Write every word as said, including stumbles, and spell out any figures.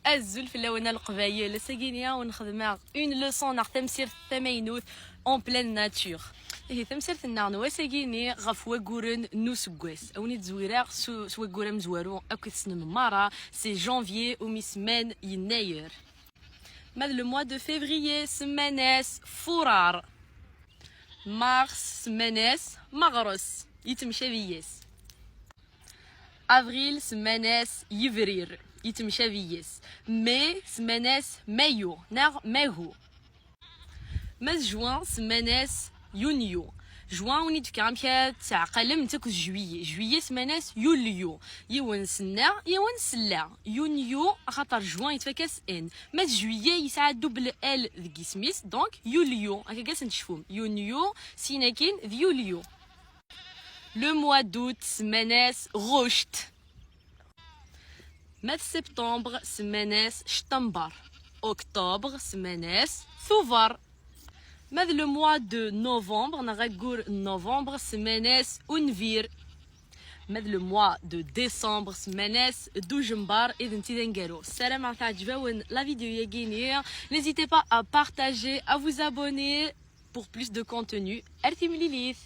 Azul fell-awen a Leqbayel, ass-agini ad wen-xedmeɣ une leçon neɣ tamsirt tamaynut en pleine nature. Ihi tamsirt-nneɣ n wass-agini ɣef wagguren n useggas. A wen-id-zwireɣ s, s waggur amezwaru akk i tessnem merra, c'est janvier umi semman yennayer. Ma d le mois de février semman-as furar. Mars semman-as meɣres, yettemcabi-yas. Avril semman-as yebrir, yettemcabi-yas. Mai semman-as mayu neɣ magu. Ma d juin semman-as yunyu. Juin wen-d-fkiɣ amek ad teɛqalem netta akked juillet. Juillet semman-as yulyu. Yiwen senna, yiwen sella. Yunyu, axaṭer juin yettfaka s N. Ma d juillet yesɛa double L deg isem-is, donc yulyu. Akka ad sen-tecfum. Yunyu, syin akkin d yulyu. Le mois d'août semman-as ɣuct. Ma d septembre semman-as ctember. Octobre semman-as tuber. Ma d le mois de novembre neɣ aggur n novembre semman-as unbir. Ma d le mois de décembre semman-as dujember, i d netta d aneggaru. Ssarameɣ teɛǧeb-awen la vidéo-yagi-ni. N'hésitez pas à partager, à vous abonner pour plus de contenu. Ar timlilit!